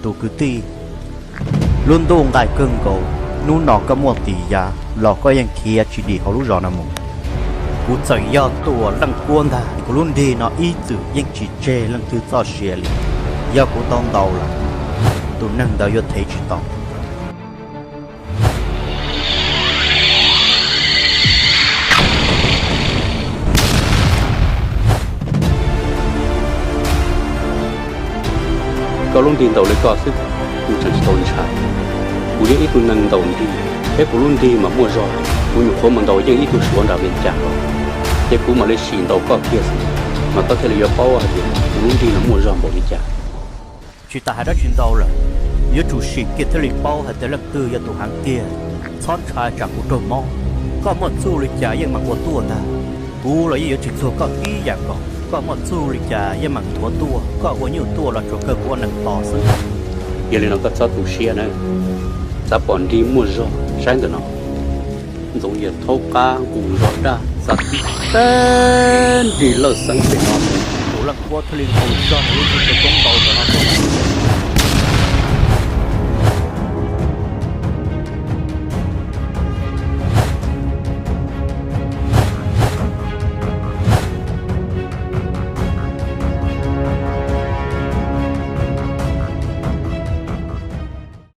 Tus kwv tij, lub ntuj nqaim kawg nkaus, hnub no koj muaj tis ya los koj yeej khiav tsis dim hauv lub zos no mus. Kuv txawm yog tus Leej Kuab ntag, kuv lub nrig no ib txwm yeej tsis tseg leej twg txoj sia li. Yog kuv tau ntaus lawm, tus neeg ntawd yuav thev tsis tau. Koj lub nrig ntaus li koj xwb, kuv tseem tsis tau ntshai. Kuv yog ib tug neeg ntaus nrig, thiab kuv lub nrig mas muaj zog. Kuv nyuam qhuav mus ntaus yeej ib tug suav nram Vias Cas los, ces kuv mam li sim ntaus koj kiag xwb, mas koj thiaj li yuav paub hais tias kuv lub nrig no muaj zog npaum li cas. Tsis tas hais dab tsi ntau lawm, yuav tsum sim kiag thiaj li paub hais tias leej twg yog tus heev tiag. Txhob ntshai tsam kuv raug mob, koj muaj txuj li cas yeej meem ua tuaj ntag. Kuv los yeej yuav tsis txuag koj ib yam nkaus, koj muaj txuj li cas yeej meem nthuav tuaj, koj ua nyuj tuaj los tsuas kawg kuv ua nees tos xwb. Yog li no koj txhob tu siab na, xav pom nrig muaj zog saib ntawm no. Ntxoov Yias thaub qab nqus zog daj xav tib teg nrig lawj xeeb pem no. Tus Leej Kuab thiaj li nqus zog nws lub nrig rau